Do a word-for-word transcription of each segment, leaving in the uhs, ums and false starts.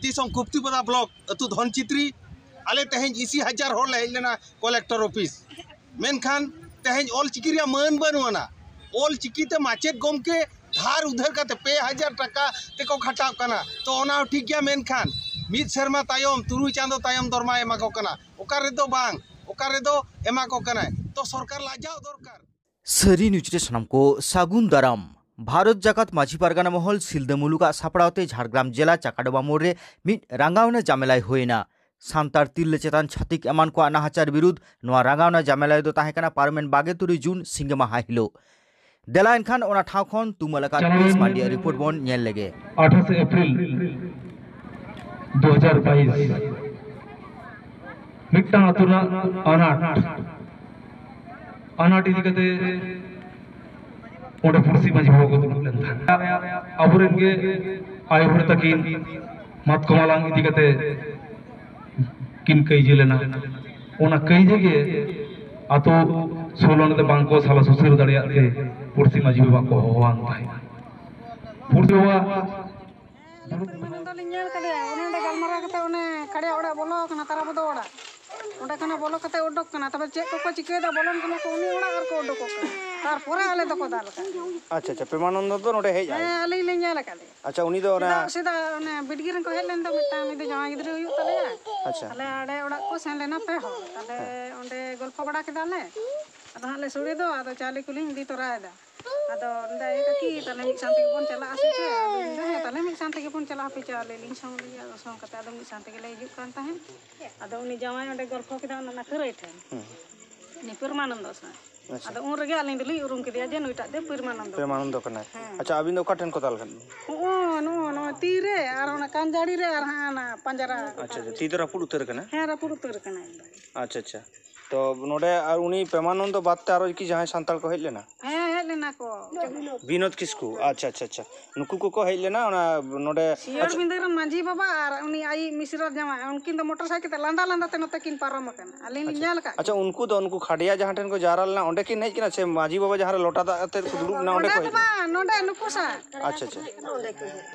ᱛᱤᱥᱚᱝ ᱠᱩᱯᱛᱤᱯᱟᱫᱟ block ᱟᱹᱛᱩ ᱫᱷᱚᱱᱪᱤᱛᱨᱤ, ᱟᱞᱮ ᱛᱮᱦᱮᱧ ᱤᱥᱤ ᱦᱟᱡᱟᱨ ᱦᱚᱲ ᱞᱮ ᱦᱮᱡ ᱞᱮᱱᱟ ᱠᱚᱞᱮᱠᱴᱚᱨ ᱚᱯᱷᱤᱥ᱾ ᱢᱮᱱᱠᱷᱟᱱ ᱛᱮᱦᱮᱧ ᱚᱞ ᱪᱤᱠᱤ ᱨᱮᱭᱟᱜ ᱢᱟᱹᱱ ᱵᱟᱹᱱᱩᱜ ᱟᱱᱟ᱾ ᱚᱞ ᱪᱤᱠᱤ ᱛᱮ ᱢᱟᱪᱮᱫ ᱜᱚᱢᱠᱮ ᱫᱷᱟᱨ ᱩᱫᱷᱟᱹᱨ ᱠᱟᱛᱮ ᱯᱮ ᱦᱟᱡᱟᱨ ᱴᱟᱠᱟ ᱛᱮᱠᱚ ᱠᱷᱟᱴᱟᱜ ᱠᱟᱱᱟ᱾ ᱛᱚ, ᱚᱱᱟ ᱦᱚᱸ ᱴᱷᱤᱠ ᱜᱮᱭᱟ, ᱢᱮᱱᱠᱷᱟᱱ ᱢᱤᱫ ᱥᱮᱨᱢᱟ ᱛᱟᱭᱚᱢ, ᱛᱩᱨᱩᱭ ᱪᱟᱸᱫᱚ ᱛᱟᱭᱚᱢ ᱫᱚᱨᱢᱟᱭ ᱮᱢᱟ ᱠᱚ ᱠᱟᱱᱟ᱾ ᱚᱠᱟ ᱨᱮᱫᱚ ᱵᱟᱝ, ᱚᱠᱟ ᱨᱮᱫᱚ ᱮᱢᱟ ᱠᱚ ᱠᱟᱱᱟᱭ᱾ ᱛᱚ, ᱥᱚᱨᱠᱟᱨ ᱞᱟᱡᱟᱣ ᱫᱚᱨᱠᱟᱨ᱾ ᱥᱟᱹᱨᱤ ᱱᱤᱭᱩᱡᱽ ᱨᱮ ᱥᱟᱱᱟᱢ ᱠᱚ ᱥᱟᱹᱜᱩᱱ ᱫᱟᱨᱟᱢ᱾ ᱵᱷᱟᱨᱚᱛ ᱡᱟᱠᱟᱛ ᱢᱟᱹᱡᱷᱤ ᱯᱟᱨᱜᱟᱱᱟ ᱢᱚᱦᱚᱞ ᱥᱤᱞᱫᱟᱹ ᱢᱩᱞᱩᱠᱟᱜ ᱥᱟᱯᱲᱟᱣ ᱛᱮ ᱡᱷᱟᱲᱜᱨᱟᱢ ᱡᱮᱞᱟ ᱪᱟᱠᱟᱰᱚᱵᱟ ᱢᱳᱲ ᱨᱮ ᱢᱤᱫ ᱨᱟᱸᱜᱟᱣᱱᱟ ᱡᱟᱢᱮᱞᱟᱭ ᱦᱩᱭᱮᱱᱟ᱾ ᱥᱟᱱᱛᱟᱲ ᱛᱤᱨᱞᱟᱹ ᱪᱮᱛᱟᱱ ᱪᱷᱟᱹᱛᱤᱠ ᱮᱢᱟᱱ ᱠᱚᱣᱟᱜ ᱱᱟᱦᱟᱪᱟᱨ ᱵᱤᱨᱩᱫᱷ ᱱᱚᱣᱟ ᱨᱟᱸᱜᱟᱣᱱᱟ ᱡᱟᱢᱮᱞᱟᱭ ᱫᱚ ᱛᱟᱦᱮᱸ ᱠᱟᱱᱟ ᱯᱟᱨᱚᱢᱮᱱ ᱵᱟᱜᱮ ᱛᱩᱨᱩᱭ ᱡᱩᱱ ᱥᱤᱸᱜᱮ ᱢᱟᱦᱟ ᱦᱤᱞᱳᱜ᱾ ᱫᱮᱞᱟ ᱮᱱᱠᱷᱟᱱ ᱚᱱᱟ ᱴᱷᱟᱶ ᱠᱷᱚᱱ ᱛᱩᱢᱟᱹᱞ ᱟᱠᱟᱫ ᱪᱟᱞᱟᱣᱮᱱ ᱯᱤᱥ ᱢᱟᱱᱰᱤᱭᱟᱜ ᱨᱤᱯᱳᱨᱴ ᱵᱚᱱ ᱧᱮᱞ ᱞᱮᱜᱮ᱾ ᱟᱴᱷᱟᱥᱮ ᱮᱯᱨᱤᱞ ᱫᱩ ᱦᱟᱡᱟᱨ ᱵᱟᱭᱤᱥ, ᱢᱤᱫᱴᱟᱝ ᱟᱹᱛᱩ ᱨᱮᱱᱟᱜ ᱟᱱᱟᱴ, ᱟᱱᱟᱴ ᱤᱫᱤ ᱠᱟᱛᱮ ᱚᱸᱰᱮ ᱯᱩᱲᱥᱤ ᱢᱟᱹᱡᱷᱤ ᱵᱟᱵᱟ ᱠᱚ ᱫᱩᱲᱩᱵ ᱞᱮᱱ ᱛᱟᱦᱮᱸᱫ᱾ ᱟᱵᱚᱨᱮᱱ ᱜᱮ ᱟᱭᱳ ᱦᱚᱲ ᱛᱟᱹᱠᱤᱱ ᱢᱟᱛᱠᱚᱢ ᱦᱟᱞᱟᱝ ᱤᱫᱤ ᱠᱟᱛᱮ ᱠᱤᱱ ᱠᱟᱹᱭᱡᱟᱹ ᱞᱮᱱᱟ᱾ ᱚᱱᱟ ᱠᱟᱹᱭᱡᱟᱹ ᱜᱮ ᱟᱛᱳ ᱥᱳᱞᱳ ᱟᱱᱟ ᱛᱮ ᱵᱟᱝ ᱠᱚ ᱥᱟᱞᱟ ᱥᱩᱥᱟᱹᱨ ᱫᱟᱲᱮᱭᱟᱜ ᱛᱮ ᱯᱩᱲᱥᱤ ᱢᱟᱹᱡᱷᱤ ᱵᱟᱵᱟ ᱠᱚ ᱦᱚᱦᱚᱣᱟᱱ ᱛᱟᱦᱮᱸᱫ᱾ ᱯᱩᱲᱥᱤ ᱵᱟᱵᱟ ᱦᱮᱸ, ᱟᱹᱞᱤᱧ ᱯᱨᱮᱢᱟᱱᱚᱱᱫᱚ ᱞᱤᱧ ᱧᱮᱞ ᱠᱟᱫᱮᱭᱟ, ᱩᱱᱤ ᱚᱸᱰᱮ ᱜᱟᱞᱢᱟᱨᱟᱣ ᱠᱟᱛᱮ ᱚᱱᱮ ᱠᱟᱲᱤᱭᱟ ᱚᱲᱟᱜ ᱵᱚᱞᱚ ᱟᱠᱟᱱᱟ, ᱛᱟᱨᱟ ᱵᱚᱫᱚ ᱚᱲᱟᱜ᱾ ᱚᱸᱰᱮ ᱠᱷᱚᱱᱟᱜ ᱵᱚᱞᱚ ᱠᱟᱛᱮ ᱩᱰᱩᱠ ᱠᱟᱱᱟ᱾ ᱛᱚᱵᱮ ᱪᱮᱫ ᱠᱚᱠᱚ ᱪᱤᱠᱟᱹᱭᱮᱫᱟ, ᱵᱚᱞᱚᱱ ᱠᱟᱱᱟ ᱠᱚ ᱩᱱᱤ ᱚᱲᱟᱜ ᱟᱨ ᱠᱚ ᱩᱰᱩᱠᱚᱜ ᱠᱟᱱᱟ᱾ ᱛᱟᱨᱯᱚᱨᱮ ᱟᱞᱮ ᱫᱚᱠᱚ ᱫᱟᱞ ᱠᱟᱜ ᱞᱮᱭᱟ᱾ ᱟᱪᱪᱷᱟ, ᱟᱪᱪᱷᱟ, ᱯᱨᱮᱢᱟᱱᱚᱱᱫᱚ ᱫᱚ ᱱᱚᱰᱮ ᱦᱮᱡ ᱟᱭ? ᱦᱮᱸ, ᱟᱹᱞᱤᱧ ᱞᱤᱧ ᱧᱮᱞ ᱟᱠᱟᱫᱮᱭᱟ᱾ ᱟᱪᱪᱷᱟ, ᱩᱱᱤ ᱫᱚ ᱚᱱᱟ ᱪᱮᱫᱟᱜ ᱥᱮᱫᱟᱜ ᱚᱱᱮ ᱵᱤᱰᱜᱤ ᱨᱮᱱ ᱠᱚ ᱦᱮᱡ ᱞᱮᱱ ᱫᱚ ᱢᱤᱫᱴᱟᱝ, ᱩᱱᱤ ᱫᱚ ᱡᱟᱶᱟᱭ ᱜᱤᱫᱽᱨᱟᱹ ᱦᱩᱭᱩᱜ ᱛᱟᱞᱮᱭᱟ᱾ ᱟᱪᱪᱷᱟ᱾ ᱟᱞᱮ ᱟᱲᱮ ᱚᱲᱟᱜ ᱠᱚ ᱥᱮᱱ ᱞᱮᱱᱟ ᱯᱮ ᱦᱚᱲ᱾ ᱛᱟᱦᱞᱮ ᱦᱮᱸ᱾ ᱚᱸᱰᱮ ᱜᱚᱞᱯᱷᱚ ᱵᱟᱲᱟ ᱠᱮᱫᱟ ᱞᱮ᱾ ᱟᱫᱚ ᱦᱟᱸᱜ ᱞᱮ ᱥᱚᱲᱮ ᱫᱚ, ᱟᱫᱚ ᱪᱟᱣᱞᱮ ᱠᱚᱞᱤᱧ ᱤᱫᱤ ᱛᱚᱨᱟᱭᱮᱫᱟ᱾ ᱟᱫᱚ ᱢᱮᱱᱫᱟᱭ, "ᱮ ᱠᱟᱹᱠᱤ, ᱛᱟᱦᱞᱮ ᱢᱤᱫ ᱥᱟᱶ ᱛᱮᱜᱮ ᱵᱚᱱ ᱪᱟᱞᱟᱜᱼᱟ ᱥᱮ ᱪᱮᱫ?" ᱟᱫᱚ ᱢᱮᱱᱫᱟ, "ᱦᱮᱸ, ᱛᱟᱦᱞᱮ ᱢᱤᱫ ᱥᱟᱶ ᱛᱮᱜᱮ ᱵᱚᱱ ᱪᱟᱞᱟᱜᱼᱟ, ᱦᱟᱯᱮ ᱪᱟᱣᱞᱮ ᱞᱤᱧ ᱥᱚᱝ ᱞᱮᱜᱮ᱾" ᱟᱫᱚ ᱥᱚᱝ ᱠᱟᱛᱮ ᱟᱫᱚ ᱢᱤᱫ ᱥᱟᱶ ᱛᱮᱜᱮ ᱞᱮ ᱦᱤᱡᱩᱜ ᱠᱟᱱ ᱛᱟᱦᱮᱸᱫ᱾ ᱟᱫᱚ ᱩᱱᱤ ᱡᱟᱶᱟᱭ ᱚᱸᱰᱮ ᱜᱚᱞᱯᱷᱚ ᱠᱮᱫᱟ ᱚᱱᱟ, ᱚᱱᱟ ᱠᱷᱟᱹᱨᱟᱹᱭ ᱴᱷᱮᱱ᱾ ᱦᱩᱸ᱾ ᱩᱱᱤ ᱯᱨᱮᱢᱟᱱᱚᱱᱫᱚ ᱥᱟᱶ᱾ ᱟᱪᱪᱷᱟ᱾ ᱟᱫᱚ ᱩᱱ ᱨᱮᱜᱮ ᱟᱹᱞᱤᱧ ᱫᱚᱞᱤᱧ ᱩᱨᱩᱢ ᱠᱮᱫᱮᱭᱟ ᱡᱮ ᱱᱩᱭᱴᱟᱜ ᱫᱚ ᱯᱨᱮᱢᱟᱱᱚᱱᱫᱚ᱾ ᱯᱨᱮᱢᱟᱱᱚᱱᱫᱚ ᱠᱟᱱᱟᱭ᱾ ᱦᱮᱸ᱾ ᱟᱪᱪᱷᱟ, ᱟᱹᱵᱤᱱ ᱫᱚ ᱚᱠᱟ ᱴᱷᱮᱱ ᱠᱚ ᱫᱟᱞ ᱠᱟᱫ ᱵᱤᱱᱟ? ᱦᱚᱸᱜᱼᱚ, ᱱᱚᱜᱼᱚ ᱱᱚᱣᱟ ᱛᱤ ᱨᱮ ᱟᱨ ᱚᱱᱟ ᱠᱟᱱᱡᱟᱲᱤ ᱨᱮ ᱟᱨ ᱦᱟᱸᱜ ᱚᱱᱟ ᱯᱟᱸᱡᱽᱨᱟ᱾ ᱟᱪᱪᱷᱟ, ᱟᱪᱪᱷᱟ, ᱛᱤ ᱫᱚ ᱨᱟᱹᱯᱩᱫ ᱩᱛᱟᱹᱨ ᱠᱟᱱᱟ? ᱦᱮᱸ, ᱨᱟᱹᱯᱩᱫ ᱩᱛᱟᱹᱨ ᱠᱟᱱᱟ ᱮᱠᱫᱚᱢ᱾ ᱟᱪᱪᱷᱟ, ᱟᱪᱪᱷᱟ᱾ ᱛᱚ ᱱᱚᱰᱮ ᱟᱨ ᱩᱱᱤ ᱯᱨᱮᱢᱟᱱᱚᱱᱫᱚ ᱵᱟᱫ ᱛᱮ ᱟᱨᱚ ᱠᱤ ᱡᱟᱦᱟᱸᱭ ᱥᱟᱱᱛᱟᱲ ᱠᱚ ᱦᱮᱡ ᱞᱮᱱᱟ? ᱦᱮᱸ, ᱦᱮᱡ ᱞᱮᱱᱟ᱾ ᱠᱚ᱾ ᱵᱤᱱᱳᱫ ᱠᱤᱥᱠᱩ, ᱟᱪᱪᱷᱟ ᱟᱪᱪᱷᱟ ᱟᱪᱪᱷᱟ᱾ ᱱᱩᱠᱩ ᱠᱚᱠᱚ ᱦᱮᱡ ᱞᱮᱱᱟ ᱚᱱᱟ ᱱᱚᱰᱮ᱾ ᱥᱤᱭᱟᱹᱲ ᱵᱤᱸᱫᱟᱹ ᱨᱮᱱ ᱢᱟᱹᱡᱷᱤ ᱵᱟᱵᱟ ᱟᱨ ᱩᱱᱤ ᱟᱭᱤᱡ ᱢᱤᱥᱨᱟ ᱡᱟᱶᱟᱭ, ᱩᱱᱠᱤᱱ ᱫᱚ ᱢᱚᱴᱚᱨ ᱥᱟᱭᱠᱮᱞ ᱛᱮ ᱞᱟᱸᱫᱟ ᱞᱟᱸᱫᱟ ᱛᱮ ᱱᱚᱛᱮ ᱠᱤᱱ ᱯᱟᱨᱚᱢ ᱟᱠᱟᱱᱟ, ᱟᱹᱞᱤᱧ ᱞᱤᱧ ᱧᱮᱞ ᱟᱠᱟᱫ ᱟᱪᱪᱷᱟ, ᱠᱤᱱᱟ᱾ ᱩᱱᱠᱩ ᱫᱚ ᱩᱱᱠᱩ ᱠᱷᱟᱰᱭᱟ ᱡᱟᱦᱟᱸ ᱴᱷᱮᱱ ᱠᱚ ᱡᱟᱣᱨᱟ ᱞᱮᱱᱟ, ᱚᱸᱰᱮ ᱠᱤᱱ ᱦᱮᱡ ᱠᱟᱱᱟ ᱥᱮ ᱢᱟᱹᱡᱷᱤ ᱵᱟᱵᱟ ᱡᱟᱦᱟᱸ ᱨᱮ ᱞᱚᱴᱟ ᱫᱟᱜ ᱠᱟᱛᱮ ᱠᱚ ᱫᱩᱲᱩᱵ ᱞᱮᱱᱟ, ᱚᱸᱰᱮ ᱱᱚᱰᱮ ᱠᱚ ᱫᱚ ᱦᱮᱡ ᱞᱮᱱᱟ? ᱵᱟᱝ, ᱱᱚᱰᱮ ᱱᱩᱠᱩ ᱥᱟᱨ᱾ ᱟᱪᱪᱷᱟ ᱟᱪᱪᱷᱟ᱾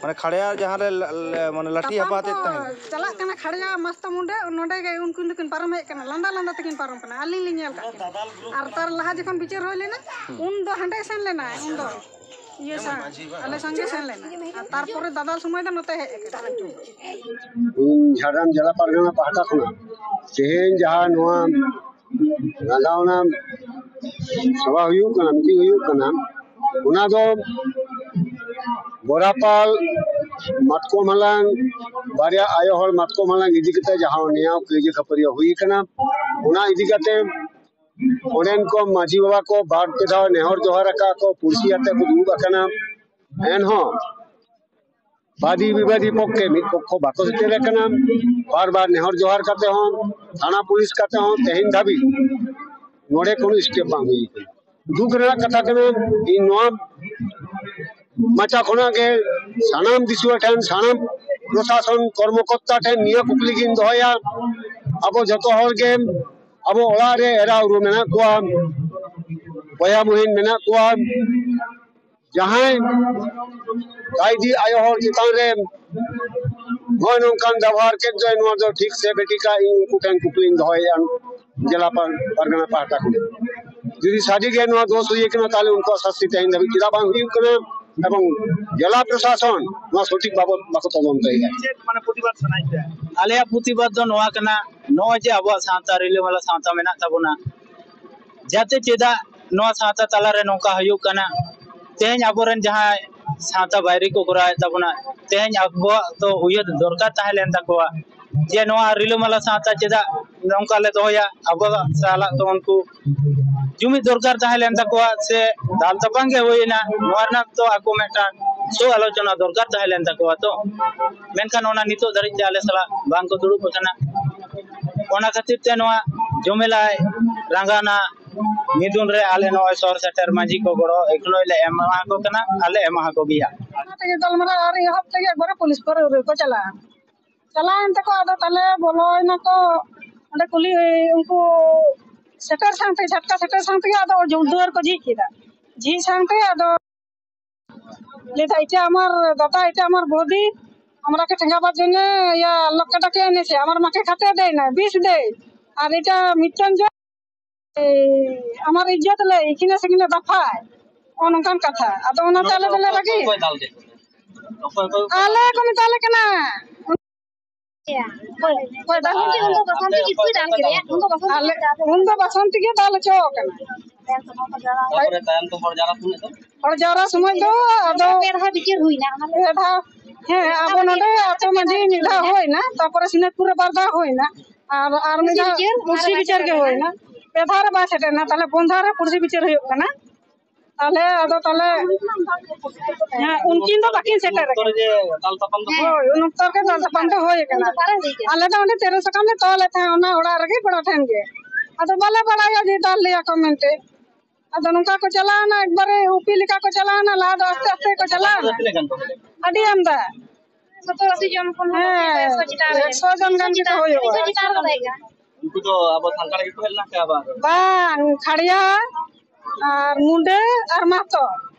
ᱢᱟᱱᱮ ᱠᱷᱟᱲᱭᱟ ᱡᱟᱦᱟᱸ ᱨᱮ ᱞᱟ- ᱞᱟ- ᱢᱟᱱᱮ ᱞᱟᱹᱴᱷᱤ ᱛᱟᱯᱟᱢ ᱦᱟᱯᱟᱛᱮᱫ ᱠᱚ ᱛᱟᱦᱮᱸ᱾ ᱪᱟᱞᱟᱜ ᱠᱟᱱᱟ ᱠᱷᱟᱲᱭᱟ ᱢᱟᱥᱛᱟ ᱢᱩᱸᱰᱟᱹ, ᱱᱚᱰᱮ ᱜᱮ ᱩᱱᱠᱤᱱ ᱫᱚᱠᱤᱱ ᱯᱟᱨᱚᱢ ᱦᱮᱡ ᱠᱟᱱᱟ, ᱞᱟᱸᱫᱟ ᱞᱟᱸᱫᱟ ᱛᱮᱠᱤᱱ ᱯᱟᱨᱚᱢ ᱠᱟᱱᱟ, ᱟᱹᱞᱤᱧ ᱞᱤᱧ ᱧᱮᱞ ᱠᱟᱜ ᱠᱤᱱᱟ᱾ ᱟᱨ ᱛᱟᱨ ᱞᱟᱦᱟ ᱡᱚᱠᱷᱚᱱ ᱵᱤᱪᱟᱹᱨ ᱦᱩᱭ ᱞᱮᱱᱟ, ᱩᱱ ᱫᱚ ᱦᱟᱸᱰᱮ ᱥᱮᱱ ᱞᱮᱱᱟᱭ, ᱩᱱ ᱫᱚ ᱤᱭᱟᱹ ᱥᱟᱶ, ᱟᱞᱮ ᱥᱟᱝᱜᱮ ᱥᱮᱱ ᱞᱮᱱᱟ᱾ ᱟᱨ ᱛᱟᱨᱯᱚᱨᱮ ᱫᱟᱫᱟᱞ ᱥᱚᱢᱚᱭ ᱫᱚ ᱱᱚᱛᱮ ᱦᱮᱡ ᱟᱠᱟᱱᱟ᱾ ᱤᱧ ᱡᱷᱟᱲᱜᱨᱟᱢ ᱡᱮᱞᱟ ᱯᱟᱨᱜᱟᱱᱟ ᱯᱟᱦᱴᱟ ᱠᱷᱚᱱᱟᱜ ᱛᱮᱦᱮᱧ ᱡᱟᱦᱟᱸ ᱱᱚᱣᱟ ᱨᱟᱸᱜᱟᱣᱱᱟ ᱥᱚᱵᱷᱟ ᱦᱩᱭᱩᱜ ᱠᱟᱱᱟ, ᱢᱤᱴᱤᱝ ᱦᱩᱭᱩᱜ ᱠᱟᱱᱟ, ᱚᱱᱟ ᱫᱚ ᱵᱚᱨᱟᱯᱟᱞ ᱢᱟᱛᱠᱚᱢ ᱦᱟᱞᱟᱝ, ᱵᱟᱨᱭᱟ ᱟᱭᱳ ᱦᱚᱲ ᱢᱟᱛᱠᱚᱢ ᱦᱟᱞᱟᱝ ᱤᱫᱤ ᱠᱟᱛᱮ ᱡᱟᱦᱟᱸ ᱱᱮᱭᱟᱣ ᱠᱟᱹᱭᱡᱟᱹ ᱠᱷᱟᱹᱯᱟᱹᱨᱤ ᱦᱩᱭ ᱠᱟᱱᱟ, ᱚᱱᱟ ᱤᱫᱤ ᱠᱟᱛᱮ ᱚᱸᱰᱮᱱ ᱠᱚ ᱢᱟᱹᱡᱷᱤ ᱵᱟᱵᱟ ᱠᱚ ᱵᱟᱨ ᱯᱮ ᱫᱷᱟᱣ ᱱᱮᱦᱚᱨ ᱡᱚᱦᱟᱨ ᱟᱠᱟᱫ ᱠᱚ, ᱯᱩᱲᱥᱤ ᱟᱛᱮ ᱠᱚ ᱫᱩᱲᱩᱵ ᱟᱠᱟᱱᱟ᱾ ᱮᱱᱦᱚᱸ ᱵᱟᱫᱤ ᱵᱤᱵᱟᱫᱤ ᱯᱚᱠᱠᱷᱮ ᱢᱤᱫ ᱯᱚᱠᱠᱷᱚ ᱵᱟᱠᱚ ᱥᱮᱴᱮᱨ ᱟᱠᱟᱱᱟ᱾ ᱵᱟᱨ ᱵᱟᱨ ᱱᱮᱦᱚᱨ ᱡᱚᱦᱟᱨ ᱠᱟᱛᱮ ᱦᱚᱸ, ᱛᱷᱟᱱᱟ ᱯᱩᱞᱤᱥ ᱠᱟᱛᱮ ᱦᱚᱸ ᱛᱮᱦᱮᱧ ᱫᱷᱟᱹᱵᱤᱡ ᱱᱚᱰᱮ ᱠᱳᱱᱳ ᱥᱴᱮᱯ ᱵᱟᱝ ᱦᱩᱭ ᱟᱠᱟᱱᱟ᱾ ᱫᱩᱠ ᱨᱮᱱᱟᱜ ᱠᱟᱛᱷᱟ ᱠᱟᱱᱟ, ᱤᱧ ᱱᱚᱣᱟ ᱢᱟᱪᱟ ᱠᱷᱚᱱᱟᱜ ᱜᱮ ᱥᱟᱱᱟᱢ ᱫᱤᱥᱩᱣᱟᱹ ᱴᱷᱮᱱ, ᱥᱟᱱᱟᱢ ᱯᱨᱚᱥᱟᱥᱚᱱ ᱠᱚᱨᱢᱚᱠᱚᱨᱛᱟ ᱴᱷᱮᱱ ᱱᱤᱭᱟᱹ ᱠᱩᱠᱞᱤ ᱜᱤᱧ ᱫᱚᱦᱚᱭᱟ, ᱟᱵᱚ ᱡᱚᱛᱚ ᱦᱚᱲ ᱜᱮ ᱟᱵᱚ ᱚᱲᱟᱜ ᱨᱮ ᱮᱨᱟ ᱩᱨᱩ ᱢᱮᱱᱟᱜ ᱠᱚᱣᱟ, ᱵᱚᱭᱦᱟ ᱵᱩᱦᱤᱱ ᱢᱮᱱᱟᱜ ᱠᱚᱣᱟ, ᱡᱟᱦᱟᱸᱭ ᱠᱟᱭᱫᱤ ᱟᱭᱳ ᱦᱚᱲ ᱪᱮᱛᱟᱱ ᱨᱮ ᱱᱚᱜᱼᱚᱭ ᱱᱚᱝᱠᱟᱱ ᱵᱮᱵᱚᱦᱟᱨ ᱠᱮᱫ ᱫᱚᱭ, ᱱᱚᱣᱟ ᱫᱚ ᱴᱷᱤᱠ ᱥᱮ ᱵᱮᱴᱷᱤᱠᱟ? ᱤᱧ ᱩᱱᱠᱩ ᱴᱷᱮᱱ ᱠᱩᱠᱞᱤᱧ ᱫᱚᱦᱚᱭᱮᱫᱼᱟ ᱡᱮᱞᱟ ᱯᱟᱨ- ᱯᱟᱨᱜᱟᱱᱟ ᱯᱟᱦᱴᱟ ᱠᱷᱚᱱ᱾ ᱡᱩᱫᱤ ᱥᱟᱹᱨᱤᱜᱮ ᱱᱚᱣᱟ ᱫᱳᱥ ᱦᱩᱭ ᱠᱟᱱᱟ, ᱛᱟᱦᱚᱞᱮ ᱩᱱᱠᱩᱣᱟᱜ ᱥᱟᱹᱥᱛᱤ ᱛᱮᱦᱮᱧ ᱫᱷᱟᱹᱵᱤᱡ ᱪᱮᱫᱟᱜ ᱵᱟᱝ ᱦᱩᱭᱩᱜ ᱠᱟᱱᱟ? ᱮᱵᱚᱝ ᱡᱮᱞᱟ ᱯᱨᱚᱥᱟᱥᱚᱱ ᱱᱚᱣᱟ ᱥᱚᱴᱷᱤᱠ ᱵᱟᱵᱚᱛ ᱵᱟᱠᱚ ᱛᱚᱫᱚᱱᱛᱚᱭᱮᱫᱼᱟ᱾ ᱪᱮᱫ ᱢᱟᱱᱮ ᱯᱨᱚᱛᱤᱵᱟᱫ ᱥᱟᱱᱟᱭᱮᱫ ᱯᱮᱭᱟ? ᱟᱞᱮᱭᱟᱜ ᱯᱨᱚᱛᱤᱵᱟᱫ ᱫᱚ ᱱᱚᱣᱟ ᱠᱟᱱᱟ, ᱱᱚᱜᱼᱚᱭ ᱡᱮ ᱟᱵᱚᱣᱟᱜ ᱥᱟᱶᱛᱟ ᱨᱤᱞᱟᱹᱢᱟᱞᱟ ᱥᱟᱶᱛᱟ ᱢᱮᱱᱟᱜ ᱛᱟᱵᱚᱱᱟ, ᱡᱟᱛᱮ ᱪᱮᱫᱟᱜ ᱱᱚᱣᱟ ᱥᱟᱶᱛᱟ ᱛᱟᱞᱟᱨᱮ ᱱᱚᱝᱠᱟ ᱦᱩᱭᱩᱜ ᱠᱟᱱᱟ? ᱛᱮᱦᱮᱧ ᱟᱵᱚᱨᱮᱱ ᱡᱟᱦᱟᱸᱭ ᱥᱟᱶᱛᱟ ᱵᱟᱭᱨᱤ ᱠᱚ ᱠᱚᱨᱟᱣᱮᱫ ᱛᱟᱵᱚᱱᱟ, ᱛᱮᱦᱮᱧ ᱟᱵᱚᱣᱟᱜ ᱛᱚ ᱩᱭᱦᱟᱹᱨ ᱫᱚᱨᱠᱟᱨ ᱛᱟᱦᱮᱸ ᱞᱮᱱ ᱛᱟᱠᱚᱣᱟ ᱡᱮ ᱱᱚᱣᱟ ᱨᱤᱞᱟᱹᱢᱟᱞᱟ ᱥᱟᱶᱛᱟ ᱪᱮᱫᱟᱜ ᱱᱚᱝᱠᱟ ᱞᱮ ᱫᱚᱦᱚᱭᱟ? ᱟᱵᱚᱣᱟᱜ ᱥᱟᱞᱟᱜ ᱛᱚ ᱩᱱᱠᱩ ᱡᱩᱢᱤᱫ ᱫᱚᱨᱠᱟᱨ ᱛᱟᱦᱮᱸ ᱞᱮᱱ ᱛᱟᱠᱚᱣᱟ, ᱥᱮ ᱫᱟᱞ ᱛᱟᱯᱟᱢ ᱜᱮ ᱦᱩᱭᱮᱱᱟ, ᱱᱚᱣᱟ ᱨᱮᱱᱟᱜ ᱛᱚ ᱟᱠᱚ ᱢᱤᱫᱴᱟᱝ ᱥᱩ ᱟᱞᱳᱪᱚᱱᱟ ᱫᱚᱨᱠᱟᱨ ᱛᱟᱦᱮᱸ ᱞᱮᱱ ᱛᱟᱠᱚᱣᱟ ᱛᱚ᱾ ᱢᱮᱱᱠᱷᱟᱱ ᱚᱱᱟ ᱱᱤᱛᱚᱜ ᱫᱷᱟᱹᱨᱤᱡ ᱛᱮ ᱟᱞᱮ ᱥᱟᱞᱟᱜ ᱵᱟᱝ ᱠᱚ ᱫᱩᱲᱩᱵ ᱟᱠᱟᱱᱟ᱾ ᱚᱱᱟ ᱠᱷᱟᱹᱛᱤᱨ ᱛᱮ ᱱᱚᱣᱟ ᱡᱚᱢᱮᱞᱟᱭ ᱨᱟᱸᱜᱟᱣᱱᱟ ᱢᱤᱫᱩᱱ ᱨᱮ ᱟᱞᱮ ᱱᱚᱜᱼᱚᱭ ᱥᱚᱦᱚᱨ ᱥᱮᱴᱮᱨ ᱢᱟᱹᱡᱷᱤ ᱠᱚ ᱜᱚᱲᱚ ᱮᱠᱷᱚᱱᱳ ᱞᱮ ᱮᱢᱟ ᱠᱚ ᱠᱟᱱᱟ ᱟᱨ ᱞᱮ ᱮᱢᱟ ᱠᱚ ᱜᱮᱭᱟ᱾ ᱚᱱᱟ ᱛᱮᱜᱮ ᱜᱟᱞᱢᱟᱨᱟᱣ ᱟᱹᱣᱨᱤ ᱮᱦᱚᱵ ᱛᱮᱜᱮ ᱮᱠᱵᱟᱨᱮ ᱯᱩᱞᱤᱥ ᱠᱚ ᱨᱩ ᱨᱩ ᱠᱚ ᱪᱟᱞᱟᱜᱼᱟ᱾ ᱪᱟᱞᱟᱣᱮᱱ ᱛᱮᱠᱚ ᱟᱫᱚ ᱛᱟᱦᱞᱮ ᱵᱚᱞᱚᱭᱮᱱᱟ ᱠᱚ ᱚᱸᱰᱮ ᱠᱩᱞᱦᱤ, ᱩᱱᱠᱩ ᱥᱮᱴᱮᱨ ᱥᱟᱶᱛᱮ, ᱡᱷᱟᱴᱠᱟ ᱥᱮᱴᱮᱨ ᱥᱟᱶ ᱛᱮᱜᱮ ᱟᱫᱚ ᱡᱩ-, ᱫᱩᱣᱟᱹᱨ ᱠᱚ ᱡᱷᱤᱡ ᱠᱮᱫᱟ᱾ ᱡᱷᱤᱡ ᱥᱟᱶᱛᱮ ᱟᱫᱚ ᱞᱟᱹᱭᱫᱟ, "এটা আমার দাদা, এটা আমার বৌদি, আমরাকে ঠেঙাবার জন্য ইয়া লোকটাকে এনেছে, আমার মাকে খেতে দেয় না, বিষ দেয়। আর এটা মিথ্যাঞ্জন, এই, আমার ইজ্জত নেই, এখানে সেখানে দাফায়।" ᱚᱱᱠᱟᱱ ᱠᱟᱛᱷᱟ᱾ ᱟᱫᱚ ᱚᱱᱟᱛᱮ ᱟᱞᱮ ᱫᱚᱞᱮ ᱨᱟᱹᱜᱤ᱾ ᱚᱠᱚᱭ ᱫᱟᱞ ᱞᱮᱫ ᱠᱚᱣᱟ? ᱚᱠᱚᱭ, ᱚᱠᱚᱭ, ᱚᱠᱚᱭ? ᱟᱞᱮ ᱠᱚ ᱢᱮᱛᱟ ᱞᱮ ᱠᱟᱱᱟ᱾ ᱚᱠᱚᱭ, ᱚᱠᱚᱭ ᱫᱟᱞ ᱠᱮᱫ? ᱩᱱᱫᱚ ᱵᱟᱥᱚᱱᱛᱤ ᱜᱮ ᱚᱠᱚᱭ ᱫᱟᱞ ᱠᱮᱫᱮᱭᱟ? ᱩᱱᱫᱚ ᱵᱟᱥᱚᱱᱛᱤ ᱟᱞᱮ, ᱩᱱᱫᱚ ᱵᱟᱥᱚᱱᱛᱤ ᱜᱮ ᱫᱟᱞ ᱦᱚᱪᱚ ᱠᱟᱱᱟ᱾ ᱛᱟᱨᱯᱚᱨᱮ ᱛᱟᱭᱚᱢ ᱛᱮ ᱦᱚᱲ ᱡᱟᱣᱨᱟ ᱥᱚᱢᱚᱭ ᱫᱚ? ᱦᱚᱲ ᱡᱟᱣᱨᱟ ᱥᱚᱢᱚᱭ ᱫᱚ ᱟᱫᱚ ᱯᱮ ᱫᱷᱟᱣ ᱵᱤᱪᱟᱹᱨ ᱦᱩᱭᱱᱟ, ᱚᱱᱟ ᱯᱮ ᱫᱷᱟᱣ, ᱦᱮᱸ, ᱟᱵᱚ ᱱᱚᱰᱮ ᱟᱛᱳ ᱢᱟᱹᱡᱷᱤ ᱢᱤᱫ ᱫᱷᱟᱣ ᱦᱩᱭᱱᱟ, ᱛᱟᱨᱯᱚᱨᱮ ᱥᱤᱱᱟᱹᱛᱯᱩᱨ ᱨᱮ ᱵᱟᱨ ᱫᱷᱟᱣ ᱦᱩᱭᱱᱟ, ᱟᱨ, ᱟᱨ ᱢᱤᱫ ᱫᱷᱟᱣ ᱠᱩᱨᱥᱤ ᱵᱤᱪᱟᱹᱨ ᱜᱮ ᱦᱩᱭᱱᱟ᱾ ᱯᱮ ᱫᱷᱟᱣ ᱨᱮ ᱵᱟᱭ ᱥᱮᱴᱮᱨᱱᱟ, ᱛᱟᱦᱞᱮ ᱯᱩᱱ ᱫᱷᱟᱣ ᱨᱮ ᱠᱩᱨᱥᱤ ᱵᱤᱪᱟᱹᱨ ᱦᱩᱭᱩᱜ ᱠᱟᱱᱟ᱾ ᱛᱟᱦᱞᱮ ᱟᱫᱚ ᱛᱟᱦᱞᱮ, ᱦᱮᱸ, ᱩᱱᱠᱤᱱ ᱫᱚ ᱵᱟᱹᱠᱤᱱ ᱥᱮᱴᱮᱨ ᱟᱠᱟᱱᱟ᱾ ᱦᱳᱭ, ᱩᱱ ᱚᱠᱛᱚ ᱨᱮᱜᱮ ᱫᱟᱞ ᱛᱟᱯᱟᱢ ᱫᱚ ᱦᱳᱭ, ᱩᱱ ᱚᱠᱛᱚ ᱨᱮᱜᱮ ᱫᱟᱞ ᱛᱟᱯᱟᱢ ᱫᱚ ᱦᱩᱭ ᱟᱠᱟᱱᱟ᱾ ᱟᱞᱮ ᱫᱚ ᱚᱸᱰᱮ ᱛᱮᱨᱮᱞ ᱥᱟᱠᱟᱢ ᱞᱮ ᱛᱚᱞᱮᱫ ᱛᱟᱦᱮᱸᱫ, ᱚᱱᱟ ᱚᱲᱟᱜ ᱨᱮᱜᱮ ᱜᱚᱲᱟ ᱴᱷᱮᱱ ᱜᱮ᱾ ᱟᱫᱚ ᱵᱟᱞᱮ ᱵᱟᱲᱟᱭᱟ ᱡᱮ ᱫᱟᱞ ᱞᱮᱭᱟ ᱠᱚ ᱢᱮᱱᱛᱮ᱾ ᱟᱫᱚ ᱱᱚᱝᱠᱟ ᱠᱚ ᱪᱟᱞᱟᱣᱱᱟ, ᱮᱠᱵᱟᱨᱮ ᱩᱯᱤ ᱞᱮᱠᱟ ᱠᱚ ᱪᱟᱞᱟᱣᱱᱟ, ᱞᱟᱦᱟ ᱫᱚ ᱟᱥᱛᱮ ᱟᱥᱛᱮ ᱠᱚ ᱪᱟᱞᱟᱣᱱᱟ᱾ ᱛᱤᱱᱟᱹᱜ ᱜᱟᱱ ᱠᱚ ᱦᱩᱭᱩᱜᱼᱟ? ᱟᱹᱰᱤ ᱟᱢᱫᱟ᱾ ᱥᱚᱛᱛᱚᱨ ᱟᱹᱥᱤ ᱡᱚᱱ ᱠᱷᱚᱱ ᱦᱚᱸ ᱦᱮᱸ, ᱮᱠᱥᱚ ᱪᱮᱛᱟᱱ ᱨᱮ᱾ ᱮᱠᱥᱚ ᱡᱚᱱ ᱜᱟᱱ ᱜᱮᱠᱚ ᱦᱩᱭᱩᱜᱼᱟ᱾ ᱮᱠᱥᱚ ᱪᱮᱛᱟᱱ ᱨᱮ ᱛᱟᱦᱮᱸ ᱠᱟᱱᱟ᱾ ᱩᱱᱠᱩ ᱫᱚ ᱟᱵᱚ ᱥᱟᱱᱛᱟᱲ ᱜᱮᱠᱚ ᱦᱮᱡ ᱞᱮᱱᱟ ᱥᱮ ᱟᱵᱟᱨ? ᱵᱟᱝ, ᱠᱷᱟᱲᱭᱟ ᱟᱨ ᱢᱩᱰᱟᱹ ᱟᱨ ᱢᱟᱦᱛᱚ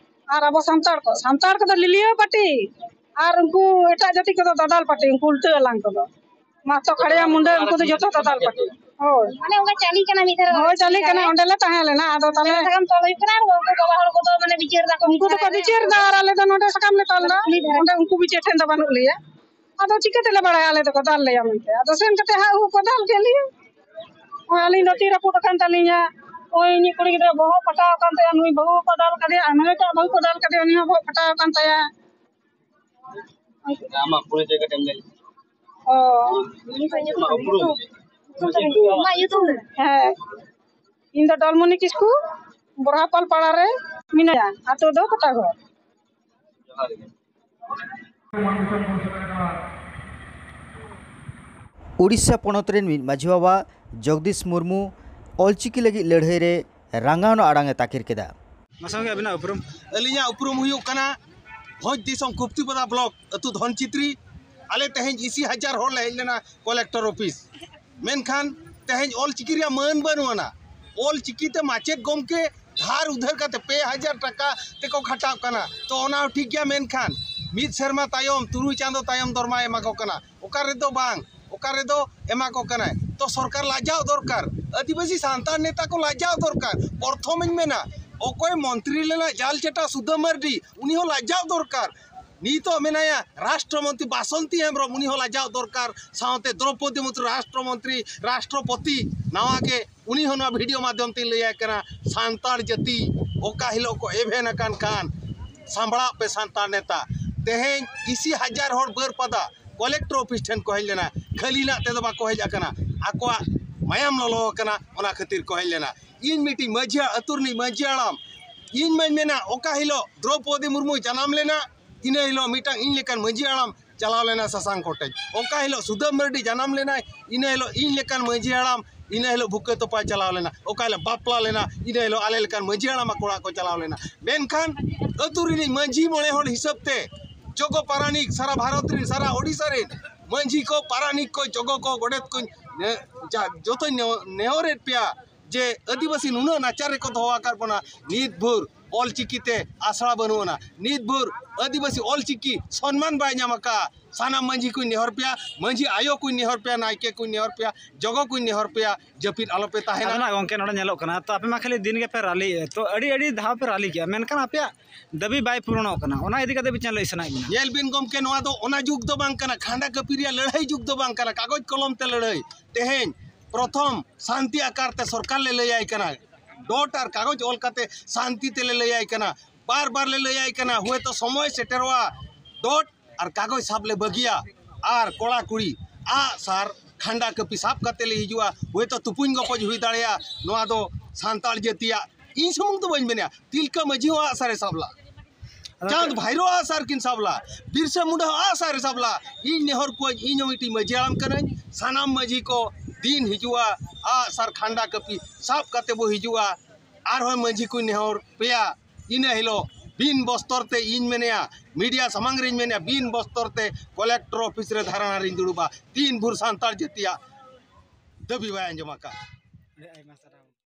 ᱟᱨ ᱟᱵᱚ ᱥᱟᱱᱛᱟᱲ ᱠᱚ, ᱥᱟᱱᱛᱟᱲ ᱠᱚᱫᱚ ᱞᱤᱞᱤᱭᱟᱹ ᱯᱟᱹᱴᱤ ᱟᱨ ᱩᱱᱠᱩ ᱮᱴᱟᱜ ᱡᱟᱹᱛᱤ ᱠᱚᱫᱚ ᱫᱟᱫᱟᱞ ᱯᱟᱹᱴᱤ, ᱩᱱᱠᱩ ᱩᱞᱴᱟᱹ ᱟᱞᱟᱝ ᱠᱚᱫᱚ᱾ ᱢᱟᱦᱛᱚ, ᱠᱷᱟᱲᱭᱟ, ᱢᱩᱰᱟᱹ, ᱩᱱᱠᱩ ᱫᱚ ᱡᱚᱛᱚ ᱫᱟᱫᱟᱞ ᱯᱟᱹᱴᱤ᱾ ᱦᱳᱭ᱾ ᱢᱟᱱᱮ ᱚᱱᱠᱟ ᱪᱟᱹᱞᱤ ᱠᱟᱱᱟ ᱢᱤᱫ ᱫᱷᱟᱨᱮ᱾ ᱦᱳᱭ, ᱪᱟᱹᱞᱤ ᱠᱟᱱᱟ, ᱚᱸᱰᱮ ᱞᱮ ᱛᱟᱦᱮᱸ ᱞᱮᱱᱟ᱾ ᱟᱫᱚ ᱛᱟᱦᱞᱮ ᱥᱟᱠᱟᱢ ᱛᱚᱞ ᱦᱩᱭᱩᱜ ᱠᱟᱱᱟ ᱟᱨ ᱩᱱᱠᱩ ᱵᱟᱵᱟ ᱦᱚᱲ ᱠᱚᱫᱚ ᱢᱟᱱᱮ ᱵᱤᱪᱟᱹᱨ ᱫᱟᱠᱚ᱾ ᱩᱱᱠᱩ ᱫᱚᱠᱚ ᱵᱤᱪᱟᱹᱨ ᱫᱟ ᱟᱨ ᱟᱞᱮ ᱫᱚ ᱱᱚᱰᱮ ᱥᱟᱠᱟᱢ ᱞᱮ ᱛᱚᱞ ᱫᱟ᱾ ᱠᱩᱞᱦᱤ ᱫᱷᱟᱨᱮ᱾ ᱚᱸᱰᱮ ᱩᱱᱠᱩ ᱵᱤᱪᱟᱹᱨ ᱴᱷᱮᱱ ᱫᱚ ᱵᱟᱹᱱᱩᱜ ᱞᱮᱭᱟ᱾ ᱟᱫᱚ ᱪᱤᱠᱟᱹ ᱛᱮᱞᱮ ᱵᱟᱲᱟᱭᱟ ᱟᱞᱮ ᱫᱚᱠᱚ ᱫᱟᱞ ᱞᱮᱭᱟ ᱢᱮᱱᱛᱮ? ᱟᱫᱚ ᱥᱮᱱ ᱠᱟᱛᱮ ᱦᱟᱸᱜ ᱩᱱᱠᱩ ᱠᱚ ᱫᱟᱞ ᱠᱮᱫ ᱞᱮᱭᱟ᱾ ᱦᱳᱭ, ᱟᱹᱞᱤᱧ ᱫᱚ ᱛᱤ ᱨᱟᱹᱯᱩᱫ ᱟᱠᱟᱱ ᱛᱟᱹᱞᱤᱧᱟ᱾ ᱳᱭ ᱤᱧᱤᱡ ᱠᱩᱲᱤ ᱜᱤᱫᱽᱨᱟᱹ ᱵᱚᱦᱚᱜ ᱯᱷᱟᱴᱟᱣ ᱟᱠᱟᱱ ᱛᱟᱭᱟ, ᱱᱩᱭ ᱵᱟᱹᱦᱩ ᱦᱚᱸᱠᱚ ᱫᱟᱞ ᱠᱟᱫᱮᱭᱟ, ᱟᱨ ᱱᱩᱭᱴᱟᱜ ᱵᱟᱹᱦᱩ ᱠᱚ ᱫᱟᱞ ᱠᱟᱫᱮᱭᱟ, ᱩᱱᱤ ᱦᱚᱸ ᱵᱚᱦᱚᱜ ᱯᱷᱟᱴᱟᱣ ᱟᱠᱟᱱ ᱛᱟᱭᱟ᱾ ᱟᱢᱟᱜ ᱯᱚᱨᱤᱪᱚᱭ ᱠᱟᱹᱴᱤᱡ ᱮᱢ ᱞᱟᱹᱭ ᱞᱮᱠᱷᱟᱱ? ᱚ᱾ ᱟᱢᱟᱜ ᱩᱯᱨᱩᱢ? ᱟᱢᱟᱜ ᱧᱩᱛᱩᱢ? ᱦᱮᱸ, ᱤᱧ ᱫᱚ ᱰᱚᱞᱢᱚᱱᱤ ᱠᱤᱥᱠᱩ, ᱵᱚᱨᱦᱟᱯᱟᱞ ᱯᱟᱲᱟ ᱨᱮ ᱢᱤᱱᱟᱹᱧᱟ, ᱟᱛᱳ ᱫᱚ ᱠᱚᱴᱟᱜᱷᱚᱨ᱾ ᱡᱚᱦᱟᱨ ᱜᱮ᱾ ᱩᱲᱤᱥᱥᱟ ᱯᱚᱱᱚᱛ ᱨᱮᱱ ᱢᱤᱫ ᱢᱟᱹᱡᱷᱤ ᱵᱟᱵᱟ ᱡᱚᱜᱽᱫᱤᱥ ᱢᱩᱨᱢᱩ ᱚᱞᱪᱤᱠᱤ ᱞᱟᱹᱜᱤᱫ ᱞᱟᱹᱲᱦᱟᱹᱭ ᱨᱮ ᱨᱟᱸᱜᱟᱣᱱᱟ ᱟᱲᱟᱝ ᱮ ᱛᱟᱹᱠᱤᱨ ᱠᱮᱫᱟ᱾ ᱢᱟᱥᱮ ᱜᱚᱢᱠᱮ, ᱟᱹᱵᱤᱱᱟᱜ ᱩᱯᱨᱩᱢ? ᱟᱹᱞᱤᱧᱟᱜ ᱩᱯᱨᱩᱢ ᱦᱩᱭᱩᱜ ᱠᱟᱱᱟ ᱵᱷᱚᱸᱡᱽ ᱫᱤᱥᱚᱢ ᱠᱷᱩᱯᱛᱤᱯᱟᱫᱟ ᱵᱞᱚᱠ ᱟᱹᱛᱩ ᱫᱷᱚᱱᱪᱤᱛᱨᱤ᱾ ᱟᱞᱮ ᱛᱮᱦᱮᱧ ᱤᱥᱤ ᱦᱟᱡᱟᱨ ᱦᱚᱲ ᱞᱮ ᱦᱮᱡ ᱞᱮᱱᱟ ᱠᱚᱞᱮᱠᱴᱚᱨ ᱚᱯᱷᱤᱥ, ᱢᱮᱱᱠᱷᱟᱱ ᱛᱮᱦᱮᱧ ᱚᱞ ᱪᱤᱠᱤ ᱨᱮᱭᱟᱜ ᱢᱟᱹᱱ ᱵᱟᱹᱱᱩᱜ ᱟᱱᱟ᱾ ᱚᱞ ᱪᱤᱠᱤ ᱛᱮ ᱢᱟᱪᱮᱫ ᱜᱚᱢᱠᱮ ᱫᱷᱟᱨ ᱩᱫᱷᱟᱹᱨ ᱠᱟᱛᱮ ᱯᱮ ᱦᱟᱡᱟᱨ ᱴᱟᱠᱟ ᱛᱮᱠᱚ ᱠᱷᱟᱴᱟᱜ ᱠᱟᱱᱟ, ᱛᱚ ᱚᱱᱟ ᱦᱚᱸ ᱴᱷᱤᱠ ᱜᱮᱭᱟ, ᱢᱮᱱᱠᱷᱟᱱ ᱢᱤᱫ ᱥᱮᱨᱢᱟ ᱛᱟᱭᱚᱢ ᱛᱩᱨᱩᱭ ᱪᱟᱸᱫᱚ ᱛᱟᱭᱚᱢ ᱫᱚᱨᱢᱟᱭ ᱮᱢᱟ ᱠᱚ ᱠᱟᱱᱟ, ᱚᱠᱟ ᱨᱮᱫᱚ ᱵᱟᱝ, ᱚᱠᱟ ᱨᱮᱫᱚ ᱮᱢᱟ ᱠᱚ ᱠᱟᱱᱟᱭ᱾ ᱛᱚ ᱥᱚᱨᱠᱟᱨ ᱞᱟᱡᱟᱣ ᱫᱚᱨᱠᱟᱨ, ᱟᱹᱫᱤᱵᱟᱹᱥᱤ ᱥᱟᱱᱛᱟᱲ ᱱᱮᱛᱟ ᱠᱚ ᱞᱟᱡᱟᱣ ᱫᱚᱨᱠᱟᱨ᱾ ᱯᱨᱚᱛᱷᱚᱢᱤᱧ ᱢᱮᱱᱟ, ᱚᱠᱚᱭ ᱢᱚᱱᱛᱨᱤ ᱞᱮᱱᱟ ᱡᱟᱞ ᱪᱮᱴᱟ ᱥᱩᱫᱟᱹ ᱢᱟᱨᱰᱤ, ᱩᱱᱤ ᱦᱚᱸ ᱞᱟᱡᱟᱣ ᱫᱚᱨᱠᱟᱨ᱾ ᱱᱤᱛᱚᱜ ᱢᱮᱱᱟᱭᱟ ᱨᱟᱥᱴᱨᱚ ᱢᱚᱱᱛᱨᱤ ᱵᱟᱥᱚᱱᱛᱤ ᱦᱮᱢᱵᱨᱚᱢ, ᱩᱱᱤ ᱦᱚᱸ ᱞᱟᱡᱟᱣ ᱫᱚᱨᱠᱟᱨ᱾ ᱥᱟᱶᱛᱮ ᱫᱨᱚᱯᱚᱫᱤ ᱢᱩᱨᱢᱩ ᱨᱟᱥᱴᱨᱚ ᱢᱚᱱᱛᱨᱤ, ᱨᱟᱥᱴᱨᱚᱯᱚᱛᱤ ᱱᱟᱣᱟ ᱜᱮ, ᱩᱱᱤ ᱦᱚᱸ ᱱᱚᱣᱟ ᱵᱷᱤᱰᱤᱭᱳ ᱢᱟᱫᱽᱫᱷᱚᱢ ᱛᱮᱧ ᱞᱟᱹᱭᱟᱭ ᱠᱟᱱᱟ, ᱥᱟᱱᱛᱟᱲ ᱡᱟᱹᱛᱤ ᱚᱠᱟ ᱦᱤᱞᱳᱜ ᱠᱚ ᱮᱵᱷᱮᱱ ᱟᱠᱟᱱ ᱠᱷᱟᱱ, ᱥᱟᱢᱵᱲᱟᱜ ᱯᱮ ᱥᱟᱱᱛᱟᱲ ᱱᱮᱛᱟ᱾ ᱛᱮᱦᱮᱧ ᱤᱥᱤ ᱦᱟᱡᱟᱨ ᱦᱚᱲ ᱵᱟᱹᱨᱯᱟᱫᱟ ᱠᱚᱞᱮᱠᱴᱚᱨ ᱚᱯᱷᱤᱥ ᱴᱷᱮᱱ ᱠᱚ ᱦᱮᱡ ᱞᱮᱱᱟ, ᱠᱷᱟᱹᱞᱤ ᱞᱟᱜ ᱛᱮᱫᱚ ᱵᱟᱠᱚ ᱦᱮᱡ ᱟᱠᱟᱱᱟ, ᱟᱠᱚᱣᱟᱜ ᱢᱟᱭᱟᱢ ᱞᱚᱞᱚ ᱟᱠᱟᱱᱟ, ᱚᱱᱟ ᱠᱷᱟᱹᱛᱤᱨ ᱠᱚ ᱦᱮᱡ ᱞᱮᱱᱟ᱾ ᱤᱧ ᱢᱤᱫᱴᱤᱡ ᱢᱟᱹᱡᱷᱤ, ᱟᱹᱛᱩ ᱨᱤᱱᱤᱡ ᱢᱟᱹᱡᱷᱤ ᱦᱟᱲᱟᱢ, ᱤᱧ ᱢᱟᱧ ᱢᱮᱱᱟ, ᱚᱠᱟ ᱦᱤᱞᱳᱜ ᱫᱨᱚᱯᱚᱫᱤ ᱢᱩᱨᱢᱩᱭ ᱡᱟᱱᱟᱢ ᱞᱮᱱᱟ, ᱤᱱᱟᱹ ᱦᱤᱞᱳᱜ ᱢᱤᱫᱴᱟᱝ ᱤᱧ ᱞᱮᱠᱟᱱ ᱢᱟᱹᱡᱷᱤ ᱦᱟᱲᱟᱢ ᱪᱟᱞᱟᱣ ᱞᱮᱱᱟ ᱥᱟᱥᱟᱝ ᱠᱚᱴᱮᱡ᱾ ᱚᱠᱟ ᱦᱤᱞᱳᱜ ᱥᱩᱫᱟᱹᱢ ᱢᱟᱨᱰᱤ ᱡᱟᱱᱟᱢ ᱞᱮᱱᱟᱭ, ᱤᱱᱟᱹ ᱦᱤᱞᱳᱜ ᱤᱧ ᱞᱮᱠᱟᱱ ᱢᱟᱹᱡᱷᱤ ᱦᱟᱲᱟᱢ, ᱤᱱᱟᱹ ᱦᱤᱞᱳᱜ ᱵᱷᱩᱠᱟᱹ ᱛᱚᱯᱟᱭ ᱪᱟᱞᱟᱣ ᱞᱮᱱᱟ᱾ ᱚᱠᱟ ᱦᱤᱞᱳᱜ ᱵᱟᱯᱞᱟ ᱞᱮᱱᱟ, ᱤᱱᱟᱹ ᱦᱤᱞᱳᱜ ᱟᱞᱮ ᱞᱮᱠᱟᱱ ᱢᱟᱹᱡᱷᱤ ᱦᱟᱲᱟᱢ ᱟᱠᱚ ᱚᱲᱟᱜ ᱠᱚ ᱪᱟᱞᱟᱣ ᱞᱮᱱᱟ᱾ ᱢᱮᱱᱠᱷᱟᱱ ᱟᱹᱛᱩ ᱨᱤᱱᱤᱡ ᱢᱟᱹᱡᱷᱤ ᱢᱚᱬᱮ ᱦᱚᱲ ᱦᱤᱥᱟᱹᱵ ᱛᱮ ᱡᱚᱜᱚ ᱯᱟᱨᱟᱱᱤᱠ, ᱥᱟᱨᱟ ᱵᱷᱟᱨᱚᱛ ᱨᱤᱱ, ᱥᱟᱨᱟ ᱳᱰᱤᱥᱟ ᱨᱤᱱ ᱢᱟᱹᱡᱷᱤ ᱠᱚ, ᱯᱟᱨᱟᱱᱤᱠ ᱠᱚ, ᱡᱚᱜᱚ ᱠᱚ, ᱜᱚᱰᱮᱛ ᱠᱚᱧ ᱱᱮ-, ᱡᱟ-, ᱡᱚᱛᱚᱧ ᱱᱮᱦᱚ-, ᱱᱮᱦᱚᱨᱮᱫ ᱯᱮᱭᱟ ᱡᱮ ᱟᱹᱫᱤᱵᱟᱹᱥᱤ ᱱᱩᱱᱟᱹᱜ ᱱᱟᱪᱟᱨ ᱨᱮᱠᱚ ᱫᱚᱦᱚ ᱟᱠᱟᱫ ᱵᱚᱱᱟ, ᱱᱤᱛ ᱵᱷᱳᱨ ᱚᱞᱪᱤᱠᱤ ᱛᱮ ᱟᱥᱲᱟ ᱵᱟᱹᱱᱩᱜ ᱟᱱᱟ, ᱱᱤᱛ ᱵᱷᱳᱨ ᱟᱹᱫᱤᱵᱟᱹᱥᱤ ᱚᱞᱪᱤᱠᱤ ᱥᱚᱱᱢᱟᱱ ᱵᱟᱭ ᱧᱟᱢ ᱟᱠᱟᱫᱼᱟ᱾ ᱥᱟᱱᱟᱢ ᱢᱟᱹᱡᱷᱤ ᱠᱚᱧ ᱱᱮᱦᱚᱨ ᱯᱮᱭᱟ, ᱢᱟᱹᱡᱷᱤ ᱟᱭᱳ ᱠᱚᱧ ᱱᱮᱦᱚᱨ ᱯᱮᱭᱟ, ᱱᱟᱭᱠᱮ ᱠᱚᱧ ᱱᱮᱦᱚᱨ ᱯᱮᱭᱟ, ᱡᱚᱜᱚ ᱠᱚᱧ ᱱᱮᱦᱚᱨ ᱯᱮᱭᱟ, ᱡᱟᱹᱯᱤᱫ ᱟᱞᱚᱯᱮ ᱛᱟᱦᱮᱱᱟ᱾ ᱟᱫᱚ ᱱᱟᱜ ᱜᱚᱢᱠᱮ, ᱱᱚᱰᱮ ᱧᱮᱞᱚᱜ ᱠᱟᱱᱟ, ᱛᱚ ᱟᱯᱮ ᱢᱟ ᱠᱷᱟᱹᱞᱤ ᱫᱤᱱ ᱜᱮᱯᱮ ᱨᱟᱞᱤᱭᱮᱫᱼᱟ, ᱛᱚ ᱟᱹᱰᱤ ᱟᱹᱰᱤ ᱫᱷᱟᱣ ᱯᱮ ᱨᱟᱞᱤ ᱠᱮᱜᱼᱟ, ᱢᱮᱱᱠᱷᱟᱱ ᱟᱯᱮᱭᱟᱜ ᱫᱟᱹᱵᱤ ᱵᱟᱭ ᱯᱩᱨᱚᱱᱚᱜ ᱠᱟᱱᱟ, ᱚᱱᱟ ᱤᱫᱤ ᱠᱟᱛᱮ ᱵᱤᱪᱟᱹᱨ ᱞᱟᱹᱭ ᱥᱟᱱᱟᱭᱮᱫ ᱵᱤᱱᱟ? ᱧᱮᱞ ᱵᱤᱱ ᱜᱚᱢᱠᱮ, ᱱᱚᱣᱟ ᱫᱚ ᱚᱱᱟ ᱡᱩᱜᱽ ᱫᱚ ᱵᱟᱝ ᱠᱟᱱᱟ, ᱠᱷᱟᱸᱰᱟ ᱠᱟᱹᱯᱤ ᱨᱮᱭᱟᱜ ᱞᱟᱹᱲᱦᱟᱹᱭ ᱡᱩᱜᱽ ᱫᱚ ᱵᱟᱝ ᱠᱟᱱᱟ, ᱠᱟᱜᱚᱡᱽ ᱠᱚᱞᱚᱢ ᱛᱮ ᱞᱟᱹᱲᱦᱟᱹᱭ᱾ ᱛᱮᱦᱮᱧ ᱯᱨᱚᱛᱷᱚᱢ ᱥᱟᱱᱛᱤ ᱟᱠᱟᱨ ᱛᱮ ᱥᱚᱨᱠᱟᱨ ᱞᱮ ᱞᱟᱹᱭᱟᱭ ᱠᱟᱱᱟ, ᱰᱚᱴ ᱟᱨ ᱠᱟᱜᱚᱡᱽ ᱚᱞ ᱠᱟᱛᱮ ᱥᱟᱱᱛᱤ ᱛᱮᱞᱮ ᱞᱟᱹᱭᱟᱭ ᱠᱟᱱᱟ, ᱵᱟᱨ ᱵᱟᱨ ᱞᱮ ᱞᱟᱹᱭᱟᱭ ᱠᱟᱱᱟ, ᱦᱩᱭᱛᱚ ᱥᱚᱢᱚᱭ ᱥᱮᱴᱮᱨᱚᱜᱼᱟ, ᱰᱚᱴ ᱟᱨ ᱠᱟᱜᱚᱡᱽ ᱥᱟᱵ ᱞᱮ ᱵᱟᱹᱜᱤᱭᱟ, ᱟᱨ ᱠᱚᱲᱟ ᱠᱩᱲᱤ ᱟᱜ ᱥᱟᱨ ᱠᱷᱟᱸᱰᱟ ᱠᱟᱹᱯᱤ ᱥᱟᱵ ᱠᱟᱛᱮ ᱞᱮ ᱦᱤᱡᱩᱜᱼᱟ᱾ ᱦᱩᱭᱛᱚ ᱛᱩᱯᱩᱧ ᱜᱚᱯᱚᱡ ᱦᱩᱭ ᱫᱟᱲᱮᱭᱟᱜᱼᱟ᱾ ᱱᱚᱣᱟ ᱫᱚ ᱥᱟᱱᱛᱟᱲ ᱡᱟᱹᱛᱤᱭᱟᱜ, ᱤᱧ ᱥᱩᱢᱩᱝ ᱫᱚ ᱵᱟᱹᱧ ᱢᱮᱱᱟ, ᱛᱤᱞᱠᱟᱹ ᱢᱟᱹᱡᱷᱤ ᱦᱚᱸ ᱟᱜ ᱥᱟᱨᱮ ᱥᱟᱵ ᱞᱟ, ᱟᱫᱚ ᱪᱟᱸᱫ ᱵᱷᱟᱭᱨᱳ ᱟᱜ ᱥᱟᱨ ᱠᱤᱱ ᱥᱟᱵ ᱞᱟ, ᱵᱤᱨᱥᱟ ᱢᱩᱱᱰᱟ ᱦᱚᱸ ᱟᱜ ᱥᱟᱨᱮ ᱥᱟᱵ ᱞᱟ᱾ ᱤᱧ ᱱᱮᱦᱚᱨ ᱠᱚᱣᱟᱧ, ᱤᱧ ᱦᱚᱸ ᱢᱤᱫᱴᱤᱡ ᱢᱟᱹᱡᱷᱤ ᱦᱟᱲᱟᱢ ᱠᱟᱹᱱᱟᱹᱧ, ᱥᱟᱱᱟᱢ ᱢᱟᱹᱡᱷᱤ ᱠᱚ ᱫᱤᱱ ᱦᱤᱡᱩᱜᱼᱟ, ᱟᱜ ᱥᱟᱨ ᱠᱷᱟᱱᱰᱟ ᱠᱟᱹᱯᱤ ᱥᱟᱵ ᱠᱟᱛᱮ ᱵᱚ ᱦᱤᱡᱩᱜᱼᱟ᱾ ᱟᱨᱦᱚᱸ ᱢᱟᱹᱡᱷᱤ ᱠᱚᱧ ᱱᱮᱦᱚᱨ ᱯᱮᱭᱟ, ᱤᱱᱟᱹ ᱦᱤᱞᱳᱜ ᱵᱤᱱ ᱵᱚᱥᱛᱚᱨ ᱛᱮ ᱤᱧ ᱢᱮᱱᱮᱭᱟ, ᱢᱤᱰᱤᱭᱟ ᱥᱟᱢᱟᱝ ᱨᱤᱧ ᱢᱮᱱᱮᱭᱟ, ᱵᱤᱱ ᱵᱚᱥᱛᱚᱨ ᱛᱮ ᱠᱚᱞᱮᱠᱴᱚᱨ ᱚᱯᱷᱤᱥ ᱨᱮ ᱫᱷᱟᱨᱟᱱᱟ ᱨᱤᱧ ᱫᱩᱲᱩᱵᱟ, ᱛᱤᱱ ᱵᱷᱳᱨ ᱥᱟᱱᱛᱟᱲ ᱡᱟᱹᱛᱤᱭᱟᱜ ᱫᱟᱹᱵᱤ ᱵᱟᱭ ᱟᱸᱡᱚᱢ ᱟᱠᱟᱫ᱾ ᱟᱹᱰᱤ ᱟᱭᱢᱟ ᱥᱟᱨᱦᱟᱣ᱾